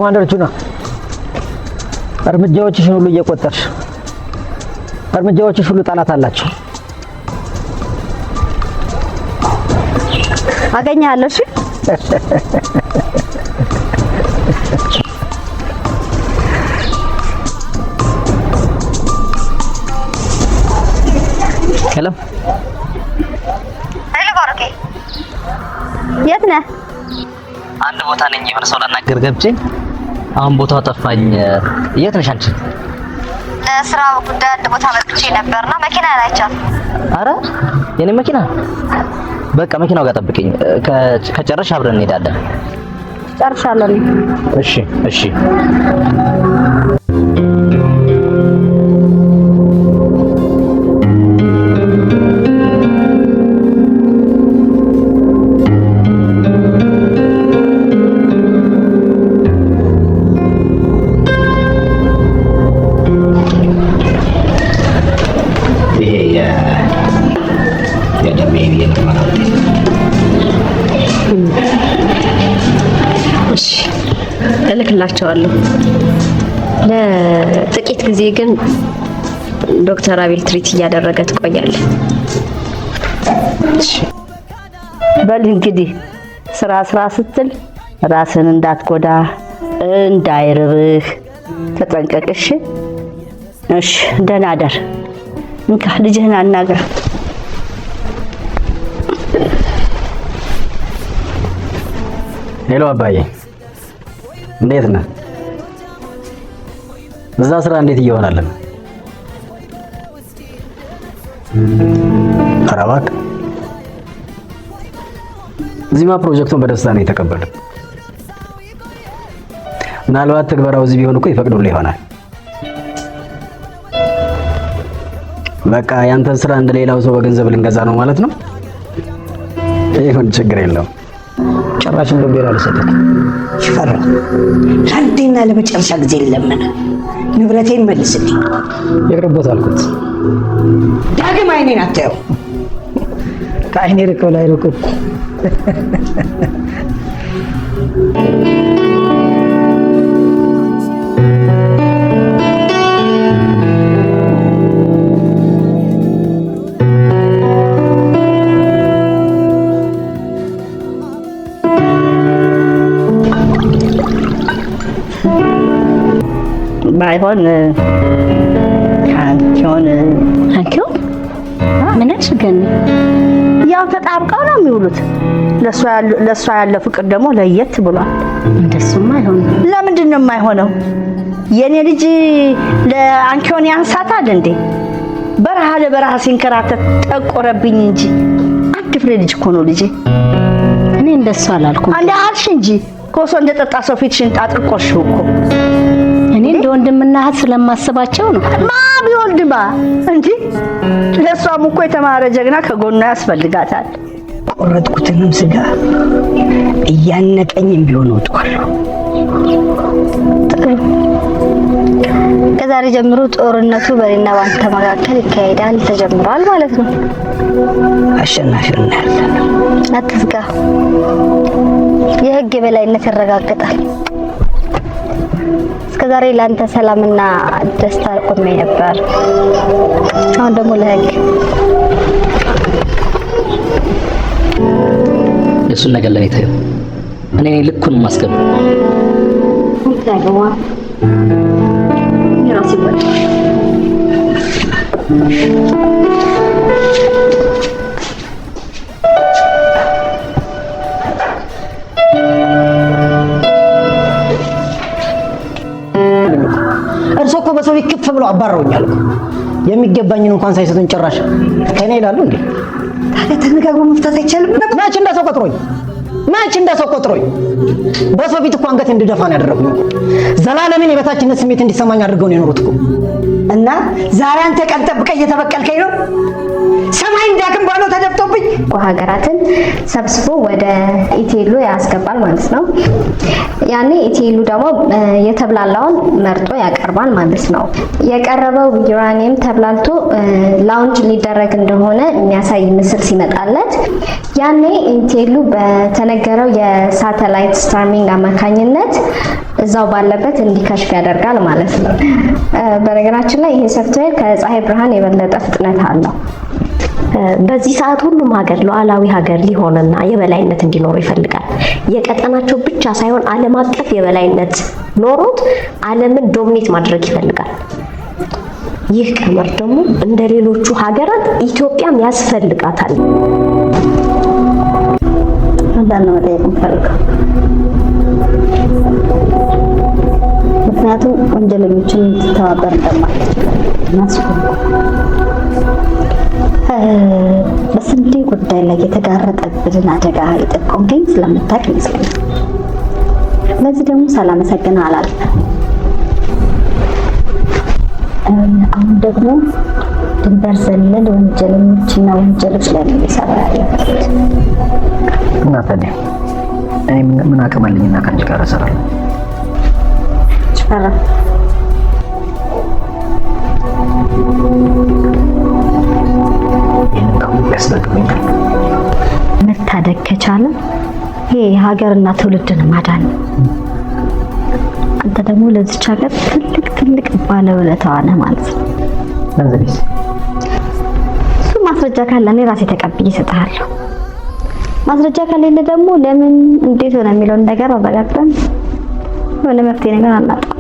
ኮማንደር ቹና፣ እርምጃዎችሽን ሁሉ እየቆጠርሽ፣ እርምጃዎችሽ ሁሉ ጠላት አላቸው። አገኘሃለሁ። እሺ። Hello. Hello ባሮኬ፣ የት ነህ? አንድ ቦታ ነኝ። የሆነ ሰው ላናገር ገብቼ አሁን ቦታው ጠፋኝ። የት ነሽ አንቺ? ለስራ ጉዳይ አንድ ቦታ መጥቼ ነበርና መኪና አይቻለሁ። አረ የኔ መኪና፣ በቃ መኪናው ጋር ጠብቂኝ። ከጨረሽ አብረን እንሄዳለን። ጨርሻለሁ። እሺ። ይሄ የደሜ የምርመራ ውጤት። እሺ፣ እልክላቸዋለሁ። ለጥቂት ጊዜ ግን ዶክተር አቤል treat እያደረገ ትቆያለህ። በል እንግዲህ ስራ ስራ ስትል ራስህን እንዳትጎዳ፣ እንዳይርብህ ተጠንቀቅ። እሺ እሺ፣ ደህና እደር። እንካ ልጅህን አናግር። Hello አባዬ፣ እንዴት ነህ? እዛ ስራ እንዴት እየሆነልን? ኧረ እባክህ፣ እዚህማ ፕሮጀክቱን በደስታ ነው የተቀበሉት። ምናልባት ትግበራው እዚህ ቢሆን እኮ ይፈቅዱልህ ይሆናል። በቃ ያንተን ስራ እንደ ሌላው ሰው በገንዘብ ልንገዛ ነው ማለት ነው። ይሁን፣ ችግር የለውም። ጭራሽ እንደው ቢራ አልሰጠት። ሽፈራው፣ ለአንዴና ለመጨረሻ ጊዜ ልለምንህ፣ ንብረቴን መልስልኝ። ይቅርቦት አልኩት። ዳግም አይኔን አታየው። ከአይኔ ርቀው ላይ ርቁ። ባይሆን ካንቺውን። አንቺው ምን አልሽ ገኒ? ያው ተጣብቀው ነው የሚውሉት። ለእሷ ያለው ፍቅር ደግሞ ለየት ብሏል። እንደሱማ አይሆንም። ለምንድን ነው የማይሆነው? የኔ ልጅ ለአንኪዮን ያንሳታል እንዴ? በረሃ ለበረሃ ሲንከራተት ጠቆረብኝ እንጂ አንድ ፍሬ ልጅ እኮ ነው ልጄ። እኔ እንደሱ አላልኩም። አንድ አልሽ እንጂ፣ ኮሶ እንደጠጣ ሰው ፊትሽን አጥቆርሽው እኮ። እኔ እንደ ወንድምና እህት ስለማስባቸው ነው። ማ ቢወልድማ እንጂ፣ ለእሷም እኮ የተማረ ጀግና ከጎኗ ያስፈልጋታል። ቆረጥኩትንም ስጋ እያነቀኝም ቢሆን እወጣዋለሁ። ጥሩ። ከዛሬ ጀምሮ ጦርነቱ በእኔና በአንተ መካከል ይካሄዳል፣ ተጀምሯል ማለት ነው። አሸናፊውን እናያለን። አትስጋ፣ የህግ የበላይነት ይረጋገጣል። እስከዛሬ ለአንተ ሰላምና ደስታ ቆሜ ነበር። አሁን ደግሞ ለህግ። የእሱን ነገር ለኔ ተይው። እኔ ነኝ ልኩን ማስገባ። ያገባ የራሴ ይወጣል። እርሶ እኮ በሰው ፊት ክፍ ብለው አባረውኛል እኮ። የሚገባኝን እንኳን ሳይሰጡኝ ጭራሽ ከኔ ይላሉ እንዴ? ታዲያ ተነጋግሮ መፍታት አይቻልም ነበር? መች እንደ ሰው ቆጥሮኝ፣ መች እንደ ሰው ቆጥሮኝ። በሰው ፊት እኮ አንገት እንድደፋ ነው ያደረጉኝ እኮ። ዘላለምን የበታችነት ስሜት እንዲሰማኝ አድርገው ነው የኖሩት እኮ። እና ዛሬ አንተ ቀን ጠብቀህ እየተበቀልከኝ ነው? ሰማይ እንዳክም ባለው ተደፍቶብኝ። ሀገራትን ሰብስቦ ወደ ETL ኡ ያስገባል ማለት ነው። ያኔ ETL ኡ ደግሞ የተብላላውን መርጦ ያቀርባል ማለት ነው። የቀረበው ዩራኒየም ተብላልቶ launch ሊደረግ እንደሆነ የሚያሳይ ምስል ሲመጣለት ያኔ ETL ኡ በተነገረው የሳተላይት streaming አማካኝነት እዛው ባለበት እንዲከሽፍ ያደርጋል ማለት ነው። በነገራችን ላይ ይሄ ሶፍትዌር ከፀሐይ ብርሃን የበለጠ ፍጥነት አለው። በዚህ ሰዓት ሁሉም ሀገር ሉዓላዊ ሀገር ሊሆንና የበላይነት እንዲኖረው ይፈልጋል። የቀጠናቸው ብቻ ሳይሆን ዓለም አቀፍ የበላይነት ኖሮት ዓለምን dominate ማድረግ ይፈልጋል። ይህ ቀመር ደግሞ እንደ ሌሎቹ ሀገራት ኢትዮጵያም ያስፈልጋታል። አንዳንድ ነው መጠየቅ የምፈልገው፣ ምክንያቱም ወንጀለኞችን እንድትተባበር እንደማትችል እናስፈልጉ በስንዴ ጉዳይ ላይ የተጋረጠብንን አደጋ የጠቆምከኝ ስለምታውቅ ይመስለኛል። ለዚህ ደግሞ ሳላመሰግን አላልፍም። አሁን ደግሞ ድንበር ዘለል ወንጀለኞችና ወንጀሎች ላይ ነው እየሰራ ያለሁት። እና ታዲያ እኔ ምን አቅም አለኝና ከአንቺ ጋር እሰራለሁ? ሽፈራ፣ ይህንን ካወቁ ያስደግሙኛል። መታደግ ከቻለ ይሄ ሀገርና ትውልድን ማዳን ነው። አንተ ደግሞ ለዚች ሀገር ትልቅ ትልቅ ባለውለታዋ ነህ ማለት ነው። ገንዘቤስ? እሱ ማስረጃ ካለ እኔ ራሴ ተቀብዬ እሰጥሃለሁ። ማስረጃ ከሌለ ደግሞ ለምን እንዴት ሆነ የሚለውን ነገር አረጋግጠን የሆነ መፍትሄ ነገር አናጣም።